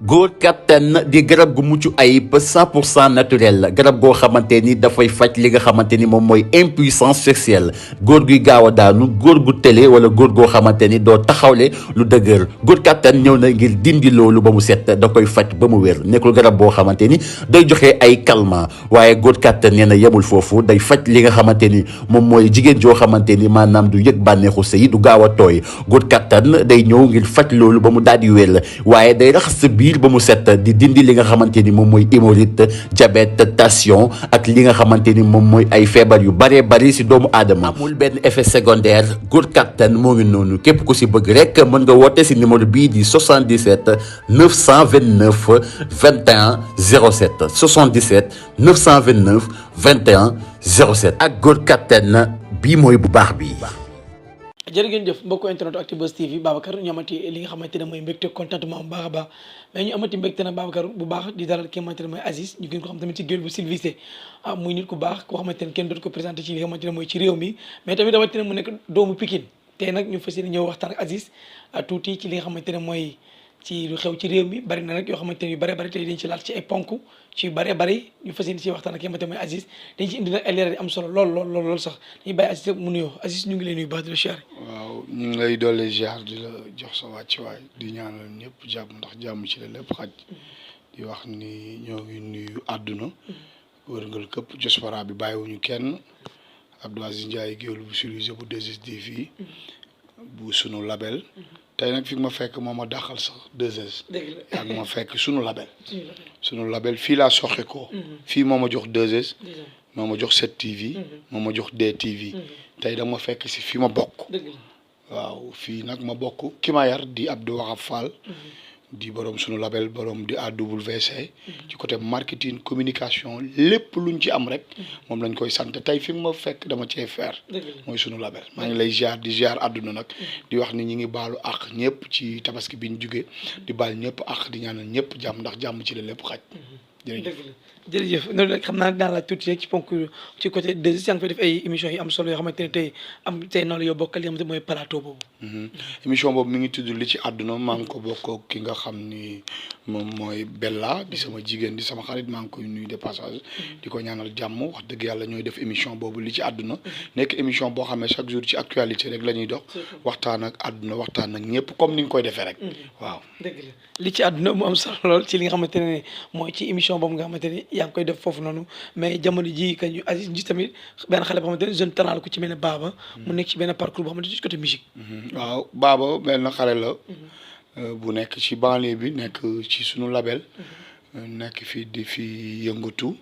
góor kattan di garab gu mucc ayib 100% naturel garab goo xamante ni dafay faj li nga xamante ni moom mooy impuissance sexuelle góor guy gaaw a daanu góor gu tële wala góor goo xamante ni doo taxawle lu dëgër góor kattan ñëw na ngir dindi loolu ba mu set da koy faj ba mu wér nekkul garab boo xamante ni day joxe ay calmant waaye góor kattan nee na yemul foofu day faj li nga xamante ni moom mooy jigéen joo xamante ni maanaam du yëg bànneexu sëy du gaaw a tooy góor kattan day ñëw ngir faj loolu ba mu daal di wér waaye day raxas sa biir ba mu set di dindi li nga xamante ni moom mooy hémorroïde diabète tension ak li nga xamante ni moom mooy ay feebar yu bëree bëri si doomu aadama amul benn effet secondaire góor kattan moo ngi noonu képp ku si bëgg rek mën nga woote si numéro bii di 77 929 21 07 77 929 21 07 ak góor kattan bii mooy bu baax bi. jërë ngeen jëf mbokku internet Actubuzz TV Babacar ñu amati li nga xamante ne mooy mbégte contentement bu baax a baax mais ñu amati mbégte nag Babacar bu baax di dalal ki nga xamante ne mooy Aziz ñu gën ko xam tamit ci géwél bu civilisé muy nit ku baax koo xamante ne kenn dootu ko présenté ci li nga xamante ne mooy ci réew mi mais tamit rawatina mu nekk doomu Pikine tey nag ñu fas yéene ñëw waxtaan ak Aziz tuuti ci li nga xamante ne mooy ci lu xew ci réew mi bari na nag yoo xamante ne yu bari tey dañ ci laal ci ay ponk ci yu bari ñu fas yéene ci waxtaan ak ki nga xamante ne mooy Aziz dañ ci indi nag ay leeral yi am solo lool sax dañuy bàyyi Aziz mu nuyoo Aziz ñu ngi lay nuyu baax di la ziar. waaw ñu ngi lay doole ziar di la jox sa wàccuwaay di ñaanal ñëpp jàmm ndax jàmm ci la lépp xaj di wax ni ñoo ngi nuyu àdduna wërngal këpp diaspora bi bàyyiwuñu kenn Abdou Aziz Ndiaye géwél bu civilisé bu 2STV bu sunu label tey nag fi ma fekk moo ma dàqal sax 2S ak ma fekk sunu label fii laa soxe ko fii moo ma jox 2S moo ma jox 7TV moo ma jox DTV tey dama fekk si fi ma bokk waaw fii nag ma bokk ki ma yar di Abdou Wahab Fall di borom sunu label borom di AWC ci côté marketing communication lépp luñ ci am rek moom lañ koy sant tey fi ma fekk dama cee faire mooy sunu label maa ngi lay ziar di ziar àdduna nag di wax ni ñi ngi baalu àq ñëpp ci tabaski bi ñu jugee di baal ñëpp àq di ñaanal ñëpp jàmm ndax jàmm ci la lépp xaj jërëjëf loolu rek xam naa dinaa laaj tuuti rek ci ponk ci côté 2S yaa ngi fay def ay émissions yi am solo yoo xamante ne tey noonu la yow bokkal li nga xamante mooy plateau boobu. émission boobu mi ngi tudd li ci àdduna maa ngi ko bokk ki nga xam ni moom mooy Bella di sama jigéen di sama xarit maa ngi koy nuyu de passage di ko ñaanal jàmm wax dëgg yàlla ñooy def émission boobu li ci àdduna nekk émission boo xam ne chaque jour ci actualité rek la ñuy dox waxtaan ak àdduna waxtaan ak ñëpp comme ni nga koy defee rek waaw. dëgg la li ci àdduna mu am solo lool ci li nga xamante ne mooy ci émission boobu nga xamante ni yaa ngi koy def foofu noonu mais jamono ji ka ñu Aziz gis tamit benn xale boo xamante ne jeune talent la ko ci mel ne Baba mu nekk ci benn parcours boo xamante ne ci côté musique waaw Baba benn xale la bu nekk ci banlieue bi nekk ci sunu label nekk fii di fi yëngatu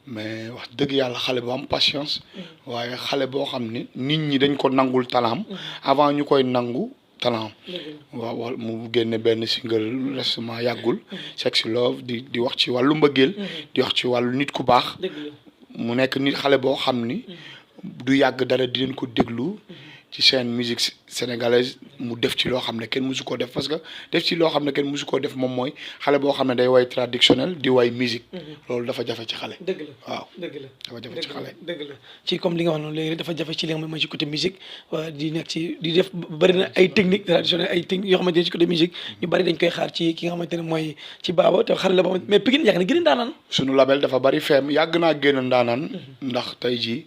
mais wax dëgg yàlla xale bu am patience waaye xale boo xam ni nit ñi dañ ko nangul talaam avant ñu koy nangu talent waaw mu génne benn single récemment yàggul Sexy Love di wax ci wàllu mbëggeel di wax ci wàllu nit ku baax mu nekk nit xale boo xam ni du yàgg dara di leen ko déglu ci seen musique sénégalaise mu def ci loo xam ne kenn musu koo def parce que def ci loo xam ne kenn musu koo def moom mooy xale boo xam ne day way traditionnel di way musique loolu dafa jafe ci xale dëgg la waaw dëgg la dafa jafe ci xale dëgg la ci comme li nga wax noonu léegi dafa jafe ci li nga xam ne mooy ci côté musique di nekk ci di def bëri na ay technique traditionnelle ay technique yoo xamante ne ci côté musique ñu bëri dañ koy xaar ci ki nga xamante ne mooy ci Baba te xale la ba mais Pikine yàgg na gën a ndaanaan sunu label dafa bëri feem yàgg naa génn ndaanaan ndax tey jii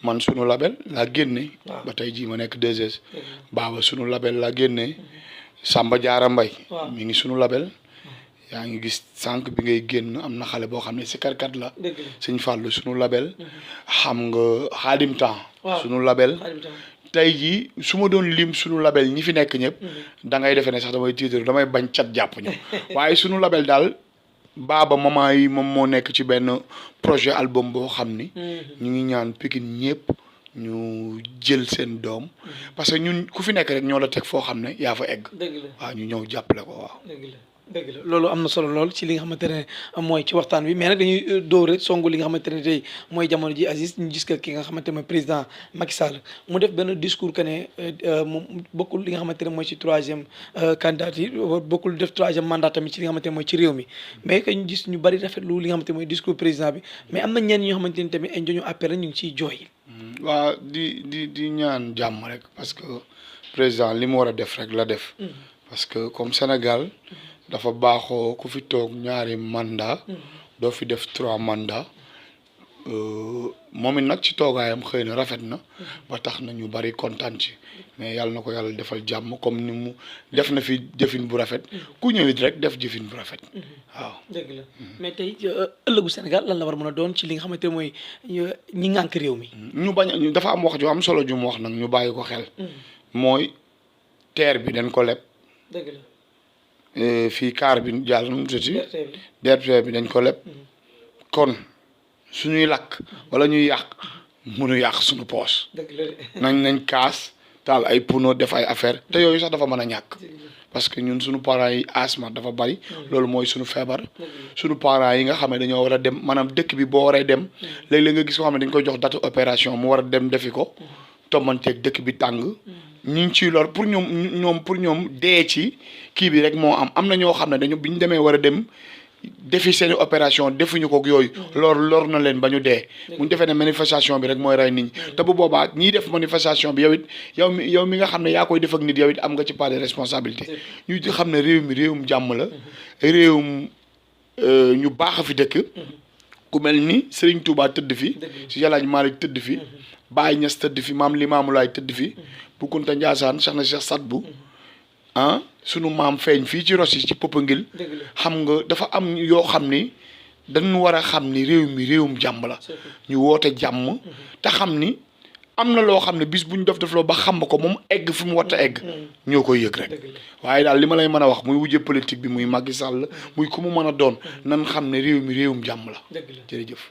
man sunu label laa génne ba tey jii ma nekk 2S Baba sunu label laa génne Samba Diarra Mbaye mi ngi sunu label yaa ngi gis sànq bi ngay génn am na xale boo xam ne sikarkat la Sëñ Fallou sunu label xam nga Xaadim Temps sunu label tey jii su ma doon lim sunu label ñi fi nekk ñëpp da ngay defee ne sax damay tiitar damay bañ cat jàpp ñu waaye sunu label daal Baba maman yi moom moo nekk ci benn projet album boo xam ni ñu ngi ñaan Pikine ñëpp ñu jël seen doom parce que ñun ku fi nekk rek ñoo la teg foo xam ne yaa fa egg waaw ñu ñëw jàppale ko waaw dëgg la loolu am na solo lool ci li nga xamante ne mooy ci waxtaan bi mais nag dañuy dóor rek songu li nga xamante ne tey mooy jamono ji Aziz ñu gis que ki nga xamante ne mooy président Macky Sall mu def benn discours que ne moom bokkul li nga xamante ne mooy ci troisième candidature bokkul def troisième mandat tamit ci li nga xamante ne mooy ci réew mi mais que ñu gis ñu bari rafetlu li nga xamante ne mooy discours président bi mais am na ñenn ñoo xamante ne tamit ay njoñu appel ñu ngi ciy jooy. waaw di ñaan jàmm rek parce que président li mu war a def rek la def parce que comme Sénégal dafa baaxoo ku fi toog ñaari mandat doo fi def 3 mandat moom it nag ci toogaayam xëy na rafet na ba tax na ñu bari kontaan ci mais yàlla na ko yàlla defal jàmm comme ni mu def na fi jëfin bu rafet ku ñëwit rek def jëfin bu rafet waaw. dëgg la mais tey ëllëgu Sénégal lan la war a mën a doon ci li nga xamante ne mooy ñi ngànk réew mi. ñu bañ dafa am wax ju am solo ju mu wax nag ñu bàyyi ko xel. mooy terre bi dañ ko leb. dëgg la. fii car bi jàll nu mu tuddati. DRT bi dañ ko leb. kon suñuy lakk wala ñuy yàq mënu yàq suñu poos. nañ kaas taal ay puno def ay affaire te yooyu sax dafa mën a ñàkk. parce que ñun suñu parents yi asthme dafa bari. loolu mooy suñu feebar. suñu parents yi nga xam ne dañoo war a dem maanaam dëkk bi boo waree dem. léeg-léeg nga gis ko xam ne dañ koy jox date opération mu war a dem defi ko. tombanteeg dëkk bi tàng. ñu ngi ciy lor pour ñoom dee ci kii bi rek moo am na ñoo xam ne dañu bi ñu demee war a dem. defi seeni opération defuñu ko yooyu lor na leen ba ñu dee bu ñu defee ne manifestation bi rek mooy rey nit ñi te bu boobaa ñiy def manifestation bi yow mi nga xam ne yaa koy def ak nit yow it am nga ci part de responsabilité ñu xam ne réew mi réewum jàmm la réewum ñu baax a fi dëkk ku mel ni Serigne Touba tëdd fi si Yàlla Maalik tëdd fi Baye Niass tëdd fi Maam Limaamu Laay tëdd fi Bu Kunta Njaasaan Cheikh na Cheikh Sadbu sunu maam feeñ fii ci Ross yi ci Popenguine xam nga dafa am yoo xam ni dañu war a xam ni réew mi réewum jàmm la ñu woote jàmm te xam ni am na loo xam ne bis bu ñu def loo ba xam ko moom egg fi mu war a egg ñoo koy yëg rek waaye daal li ma lay mën a wax muy wujje politique bi muy Macky Sall muy ku mu mën a doon nan xam ne réew mi réewum jàmm la jërëjëf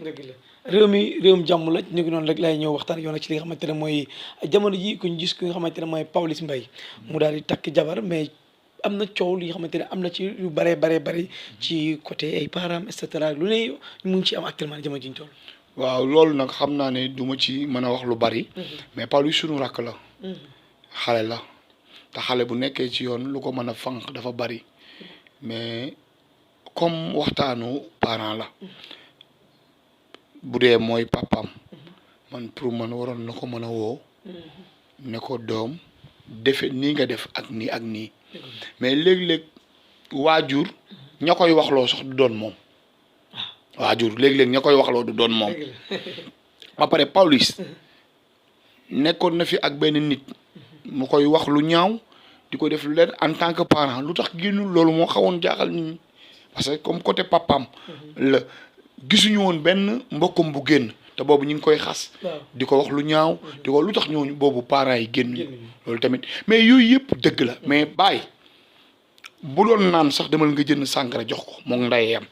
réew mi réewum jàmm la ñu ngi noonu rek lay ñëw waxtaan yoon ci li nga xamante ne mooy jamono ji ku ñu gis ki nga xamante ne mooy Pawlish Mbaye mu daal di takk jabar mais am na coow li nga xamante ne am na ci yu bare ci côté ay parents et cetera lu ne mu ngi ci am actuellement jamono ji ñu toll. waaw loolu nag xam naa ne du ma ci mën a wax lu bari. mais Pawlish sunu rakk la. xale la te xale bu nekkee ci yoon lu ko mën a fànq dafa bari mais comme waxtaanu parent la bu dee mooy papaam man pour man waroon na ko mën a woo ne ko doom defe nii nga def ak nii ak nii. mais léeg-léeg waajur ña koy waxloo sax du doon moom waajur léeg-léeg ña koy waxloo du doon moom ba pare Pawlish nekkoon na fi ak benn nit mu koy wax lu ñaaw di ko def lu leen en tant que parent lu tax génnul loolu moo xawoon jaaxal nit ñi parce que comme côté papaam la gisuñu woon benn mbokkam bu génn te boobu ñu ngi koy xas di ko wax lu ñaaw di ko lu tax ñooñu boobu parents yi génn loolu tamit mais yooyu yëpp dëgg la mais bàyyi bu doon naan sax demal nga jënd sàngara jox ko moom ndeyam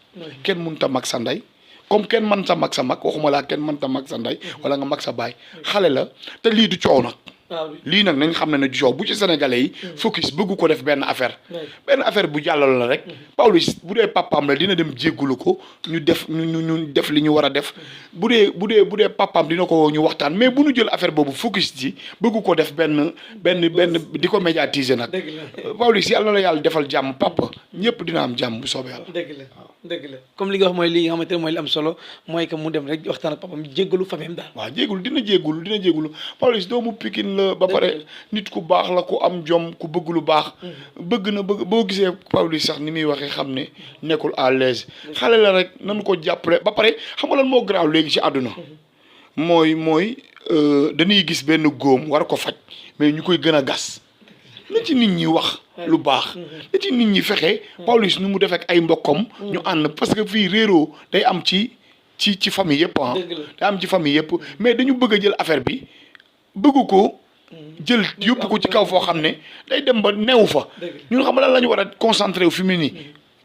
kenn mënut a mag sa ndey comme kenn mënta mag sa mag waxuma laa kenn mënta mag sa ndey wala nga mag sa baay xale la te lii du coow nag lii nag nañ xam ne du coow bu ci sénégalais yi focus bëggu ko def benn affaire bu jàllal la rek Pawlish bu dee papaam la dina dem jéggulu ko ñu def li ñu war a def bu dee papaam dina ko ñu waxtaan mais bu ñu jël affaire boobu focus ci bëggu ko def benn di ko médiatiser nag Pawlish yàlla na la yàlla defal jàmm papa ñëpp dina am jàmm bu soobee yàlla dëgg la comme li nga wax mooy li nga xamante ne mooy li am solo mooy que mu dem rek waxtaan ak papam jéggalu famille daal waaw dina jéggulu Pawlish doomu Pikine la ba pare nit ku baax la ku am jom ku bëgg lu baax bëgg boo gisee Pawlish sax ni muy waxee xam ne nekkul à l'aise xale la rek nañu ko jàppale ba pare xam nga lan moo garaaw léegi ci àdduna mooy dañuy gis benn góom war ko faj mais ñu koy gën a gas na ci nit ñi wax lu baax na ci nit ñi fexe Pawlish nu mu defee ak ay mbokkam ñu ànd parce que fii réeroo day am ci famille yëpp day am ci famille yëpp mais dañu bëgg a jël affaire bi bëgg ko jël yóbbu ko ci kaw foo xam ne day dem ba neew fa ñun xam nga lan la ñu war a concentré wu fi mu nii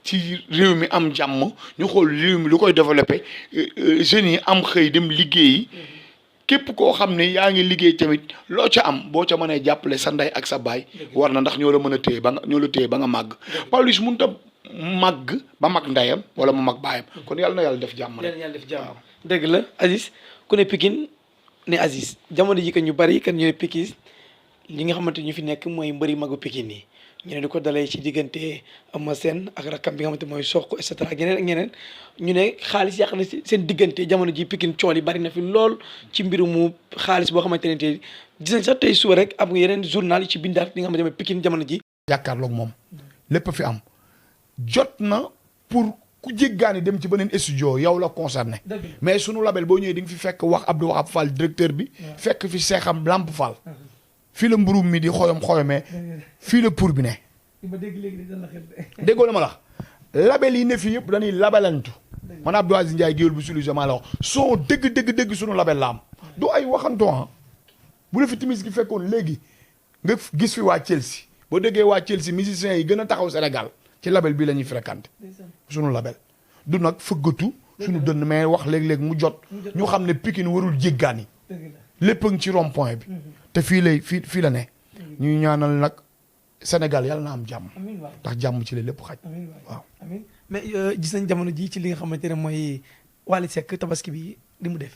ci réew mi am jàmm ñu xool réew mi lu koy développé jeunes yi am xëy dem liggéeyi képp koo xam ne yaa ngi liggéey tamit loo ca am boo ca mënee jàppale sa ndey ak sa baay war na ndax ñoo la mën a téye ba nga màgg Pawlish mënut a màgg ba mag ndeyam wala mu mag baayam kon yàlla na yàlla def jàmm rek dëgg la Aziz ku ne Pikine ne Aziz jamono ji ñu bari kan ñu ne Pikine li nga xamante ñu fi nekk mooy mbëri magu Pikine yi ñu ne di ko dalee ci diggante Eumeu Sène ak rakkam bi nga xamante mooy Sokh et cetera ak ñeneen ñu ne xaalis yàq na seen diggante jamono ji Pikine cool yi bari na fi lool ci mbirumu xaalis boo xamante ne tey gis nañ sax tey suba rek am yeneen journal yi ci bindaat li nga xamante ne Pikine jamono ji jàkkaarloog moom lépp fi am jot na pour ku jéggaani dem ci beneen studio yow la concerné mais sunu label boo ñëwee di nga fi fekk wax Abdou Wahab Fall directeur bi fekk fi Seexam Lamp Fall fii la mburum mi di xoyomee fii la pour bi ne déggoo la ma la label yi ne fii yëpp dañuy labelantu man Abdou Aziz Ndiaye géwél bu solution maa la wax soo dëgg sunu label la am du ay waxantoo bu la fi timis gi fekkoon léegi nga gis fi waa Chelsea boo déggee waa Chelsea musiciens yi gën a taxaw Sénégal ci label bii la ñuy fréquenté sunu label du nag fëggatu suñu dënn mais wax léeg-léeg mu jot ñu xam ne Pikine warul jéggaani lépp a ngi ci rond point bi te fii la ne ñuy ñaanal nag Sénégal yàlla na am jàmm ndax jàmm ci la lépp xaj waaw mais gis nañ jamono ji ci li nga xamante ne mooy Wally Seck tabaski bi li mu def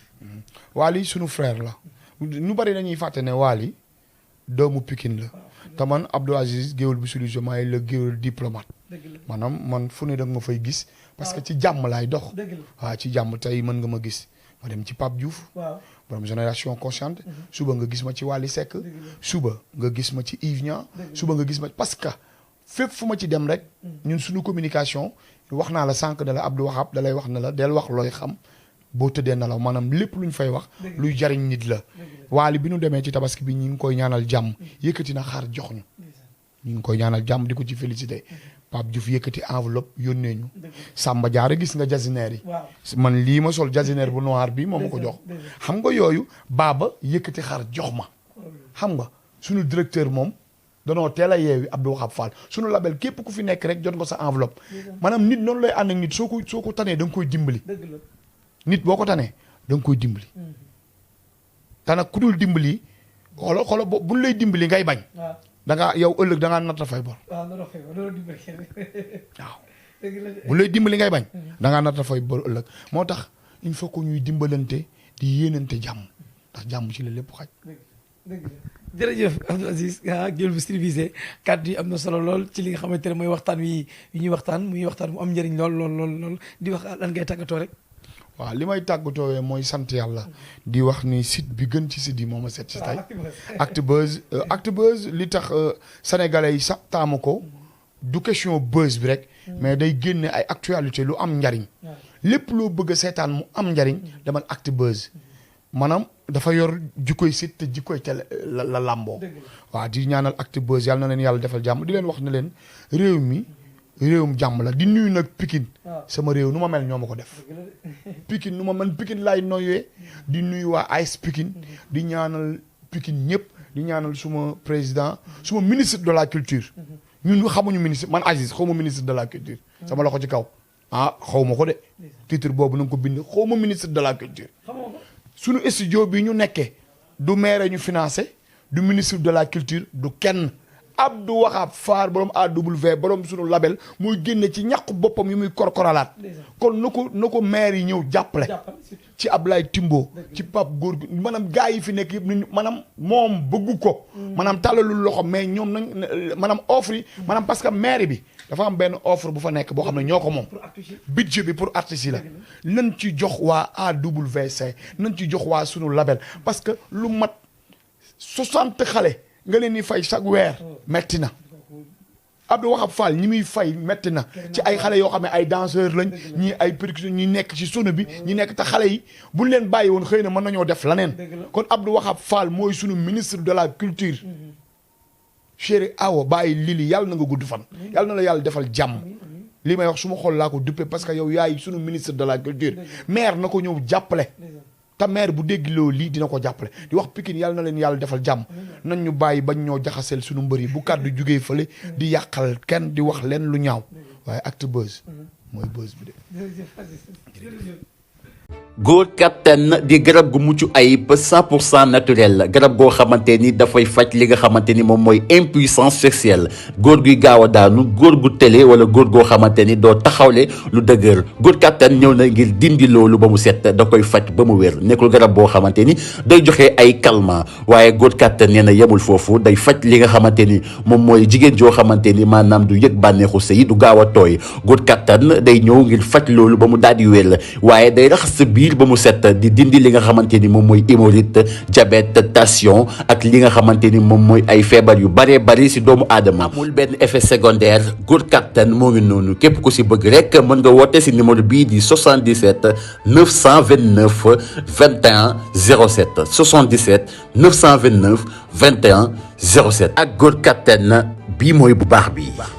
Wally sunu frère la ñu bari dañuy fàtte ne Wally doomu Pikine la te man Abdou Aziz géwél bu solution maay la géwél diplomate maanaam man fu ne da nga ma fay gis parce que ci jàmm laay dox waaw ci jàmm tey mën nga ma gis ma dem ci Pape Diouf borom génération consciente suba nga gis ma ci Wally Seck suba nga gis ma ci Yves Niang suba nga gis ma parce que fépp fu ma ci dem rek ñun suñu communication wax naa la sànq ne la Abdou Wahab da lay wax ne la del wax looy xam boo tëddee nelaw maanaam lépp luñ fay wax luy jariñ nit la Wally bi nu demee ci tabaski bi ñu ngi koy ñaanal jàmm yëkkati na xar jox ñu ngi koy ñaanal jàmm di ko ci félicité Pape Diouf yëkkati enveloppe yónnee ñu Samba Diarra gis nga jasineer yi man lii ma sol jasineer bu noir bi moo ma ko jox xam nga yooyu baaba yëkkati xar jox ma xam nga suñu directeur moom danoo teel a yeewi Abdou Wahab Fall suñu label képp ku fi nekk rek jot nga sa enveloppe maanaam nit noonu lay ànd ak nit soo ko tanee da nga koy dimbali nit boo ko tanee da nga koy dimbali te nag ku dul dimbali xolo buñ lay dimbali ngay bañ da ngaa yow ëllëg da ngaa natt fay bor waaw bu lay dimbali ngay bañ da ngaa natt fay bor ëllëg moo tax il faut que ñuy dimbalante di yéenante jàmm ndax jàmm ci la lépp xaj jërëjëf Abdou Aziz géwél bu civilisé kàddu yi am na solo lool ci li nga xamante ne mooy waxtaan wi ñuy waxtaan muy waxtaan mu am njëriñ lool di wax lan ngay tàggatoo rek waaw li may tàggatoo mooy sant yàlla di wax ni site bi gën ci site yi moo ma seet si tey Actubuzz li tax sénégalais yi sax taamu ko du question buzz bi rek mais day génne ay actualité lu am njariñ lépp loo bëgg a seetaan mu am njariñ demal Actubuzz maanaam dafa yor jikkoy site te jikkoy télé la làmboo waaw di ñaanal Actubuzz yàlla na leen yàlla defal jàmm di leen wax ne leen réew mi réewum jàmm la di nuyu nag Pikine sama réew nu ma mel ñoo ma ko def Pikine nu ma man Pikine laay noyyee di nuyu waa AS Pikine di ñaanal Pikine ñëpp di ñaanal suma président suma ministre de la culture ñun xamuñu ministre man Aziz xaw ma ministre de la culture sama loxo ci kaw xaw ma ko de titre boobu na nga ko bind xaw ma ministre de la culture suñu studio bi ñu nekkee du maire ñu financé du ministre de la culture du kenn Abdou Wahab Fall borom AW borom suñu label muy génne ci ñàkk boppam yi muy korkoralaat kon na ko maire yi ñëw jàppale ci Ablaye Timbo ci Pape Góor gi maanaam gars yi fi nekk yëpp ni maanaam moom bëggu ko maanaam tàllalul loxo mais ñoom nañ maanaam offre yi maanaam parce que maire bi dafa am benn offre bu fa nekk boo xam ne ñoo ko moom budget bi pour artistes yi la nañ ci jox waa AWC nañ ci jox waa sunu label parce que lu mat 60 xale nga leen di fay chaque weer metti na Abdou Wahab Fall ñi muy fay metti na ci ay xale yoo xam ne ay danseurs lañ ñii ay percussion ñi nekk ci sono bi ñi nekk te xale yi buñ leen bàyyi woon xëy na mën nañoo def leneen kon Abdou Wahab Fall mooy sunu ministre de la culture chéri Awa bàyyi lili yàlla na nga gudd fan yàlla na la yàlla defal jàmm li may wax su ma xool laa ko duppe parce que yow yaay sunu ministre de la culture maire na ko ñëw jàppale te maire bu dégg loolu lii dina ko jàppale di wax Pikine yàlla na leen yàlla defal jàmm nañ ñu bàyyi bañ ñoo jaxaseel suñu mbër yi bu kàddu jugee fële di yàqal kenn di wax leen lu ñaaw waaye Actubuzz mooy buzz bi de. góor kattan di garab gu mucc ayib 100% naturel garab goo xamante ni dafay faj li nga xamante ni moom mooy impuissance sexuelle góor guy gaaw a daanu góor gu tële wala góor goo xamante ni doo taxawle lu dëgër góor kattan ñëw na ngir dindi loolu ba mu set da koy faj ba mu wér nekkul garab boo xamante ni day joxe ay calmant waaye góor kattan nee na yemul foofu day faj li nga xamante ni moom mooy jigéen joo xamante ni maanaam du yëg bànneexu sëy du gaaw a tooy góor kattan day ñëw ngir faj loolu ba mu daal di wér waaye day raxas bi biir ba mu set di dindi li nga xamante ni moom mooy hémorroïde diabète tension ak li nga xamante ni moom mooy ay feebar yu bëree bëri si doomu aadama. amul benn effet secondaire góor kattan moo ngi noonu képp ku si bëgg rek mën nga woote si numéro bii di 77 929 21 07 77 929 21 07 ak góor kattan bii mooy bu baax bi.